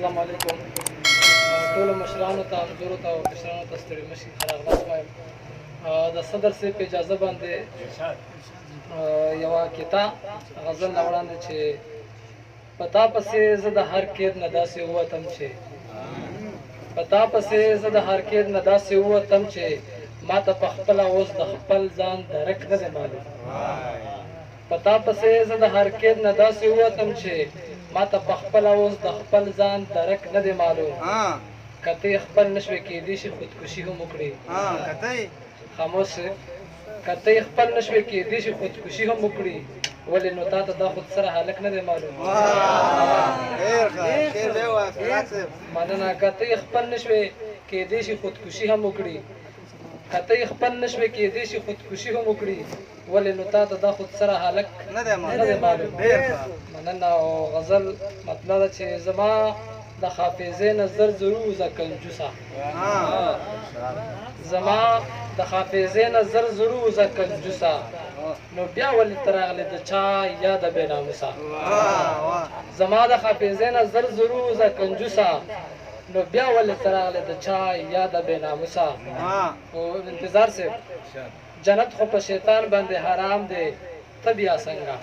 السلام علیکم ټولو مشرانو ته، همزورو ته او کشرانو ته ستړي مشي، ښه راغلاست وایم. د صدر صاحب په اجازه باندې یوه قطعه غزل نه وړاندې چې په تا پسې زه د هر کېد نه داسې ووتم چې په تا پسې زه د هر کېد نه داسې ووتم چې ما ته په خپله اوس د خپل ځان درک نه دی معلوم. په تا پسې زه د هر کېد نه داسې ووتم چې ما ته په خپله اوس د خپل ځان درک نه دی معلوم. که ته یې خپل نه شوې کېدی شي خودکشي هم وکړي. خاموش شې. که ته یې خپل نه شوې کېدی شي خودکشي هم وکړي، ولې نو تا ته دا خود سره هلک نه دی معلوم. مننه. که ته یې خپل نه شوې کېدی شي خودکشي هم وکړي، که ته یې خپل نه شوې کېدی شي خودکشي هم وکړي، ولې نو تا ته دا خود سره هلک نه دی معلوم. مننه. او غزل مطلب ده چې زما د حافظې نه زر زر ووځه کنجوسه، زما د حافظې نه زر زر ووځه کنجوسه، نو بیا ولې ته راغلې د چا یاده بې ناموسه. زما د حافظې نه زر زر ووځه کنجوسه، نو بیا ولې ته راغلې د چا یاده بې ناموسه. او انتظار صاحب، جنت خو په شیطان باندې حرام دی، ته بیا څنګه؟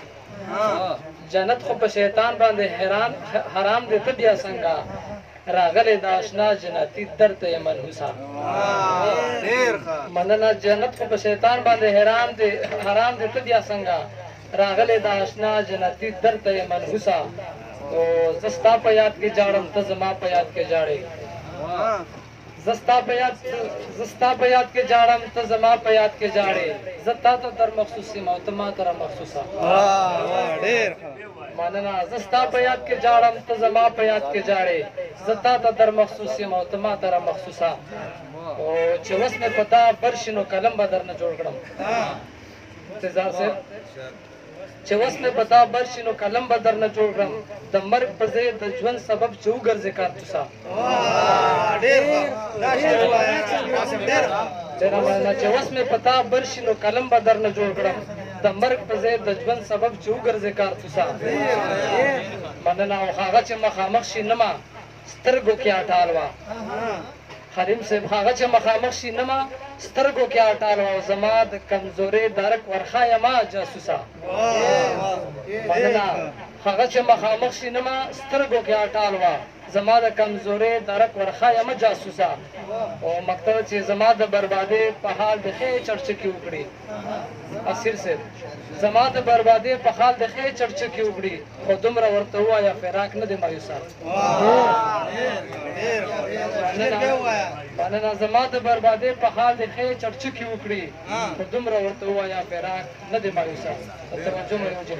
جنت خو په شیطان باندې حرام دی، ته بیا څنګه راغلې د آشنا جنتي درته یې منحوسه. مننه. جنت خو په شیطان باندې حرام دی، حرام دی، ته بیا څنګه راغلې د آشنا جنتي درته یې منحوسه. او زه ستا په یاد کې جاړم، ته زما په یاد کې جاړې. زه ستا په یاد، زه ستا په یاد کې جاړم، ته زما په یاد کې جاړې. زه تا ته در مخصوص یم او ته ما ته را مخصوصه. مننه. زه ستا په یاد کې جاړم، ته زما په یاد کې جاړې. زه تا ته در مخصوص یم او ته ما ته را مخصوصه. او چې وس مې په تا بر شي نو قلم به درنه جوړ کړم. انتظار صاحب، چې وس مې په تا بر شي نو قلم به درنه جوړ کړم، د مرګ په ځای د ژوند سبب چې وګرځې کارتوسه. ډېره مننه. چې وس مې په تا بر شي نو قلم به درنه جوړ کړم، د مرګ په ځای د ژوند سبب چې وګرځې کارتوسه. مننه. او هغه چې مخامخ شي نه ما سترګو کې اټال وه. حریم صاحب، هغه چې مخامخ شي نه ما سترګو کې اټال وه، او زما د کمزورې درک ورښایه ما جاسوسه. مننه. هغه چې مخامخ شي نه ما سترګو کې اټال وه، زما د کمزورې درک ورښایه مه جاسوسه. او مکتب چې زما د بربادۍ په حال د ښې چړچکې وکړي. اسیر صاحب، زما د بربادۍ په حال د ښې چړچکې وکړي، خو دومره ورته ووایه فراق نه دی مایوسه. مننه. زما د بربادۍ په حال د ښې چړچکې وکړي، خو دومره ورته ووایه فراق نه دی مایوسه. توجه مې وجه.